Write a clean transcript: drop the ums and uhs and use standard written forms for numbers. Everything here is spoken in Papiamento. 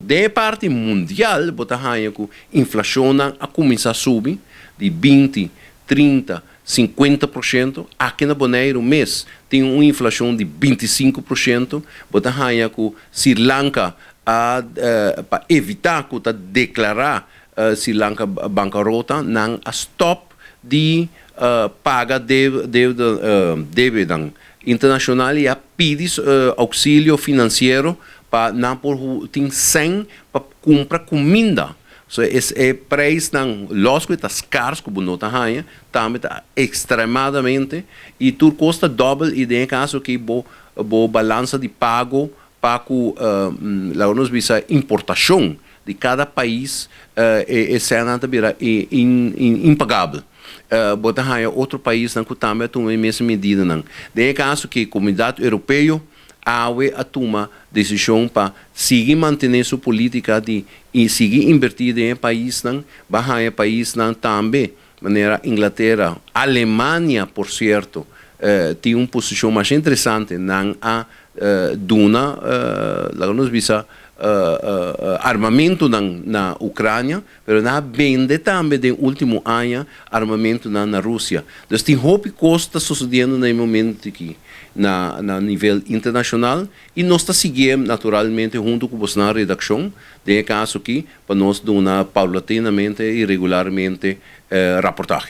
Den parti mundial, bo ta haña ku inflashon a kuminsá subi di 20, 30, 50%. Aki na Boneiru mes tin un inflashon di 25%. Bo ta haña ku Sri Lanka a pa evitá ku ta deklará Sri Lanka bankarota, nan a stòp di paga debe internashonal i a pidi ousilio finansiero pa nan por tin sèn pa kumpra kuminda. So e preisnan lòs ku ta skars, ku no ta haña, tambe ta ekstremadamente i tur kos ta dòbel. I den kaso ku bo balansa di pago pa ku laga nos bisa importashon di kada pais, e sena ta bira impagabel. Bo ta haña otro paisnan ku tambe a tuma e mesun medidanan. Den kaso ku Komunidat Europeo awe a tuma desishon pa sigui mantené su polítika di i sigui invertí den paisnan, bo ta haña paisnan tambe manera Inglatera, Alemania, por sierto, tin un posishon mas interesante, nan a duna, laga nos bisa, armamento na Ukrania, pero nan a bende tambe den último aña armamento na Rusia. Anto, tin hopi kos ta susediendo na e momento aki na nivel internashonal i nos ta siguiendo naturalmente huntu ku boso na redakshon, den kaso aki, pa nos duna paulatinamente i regularmente reportahe.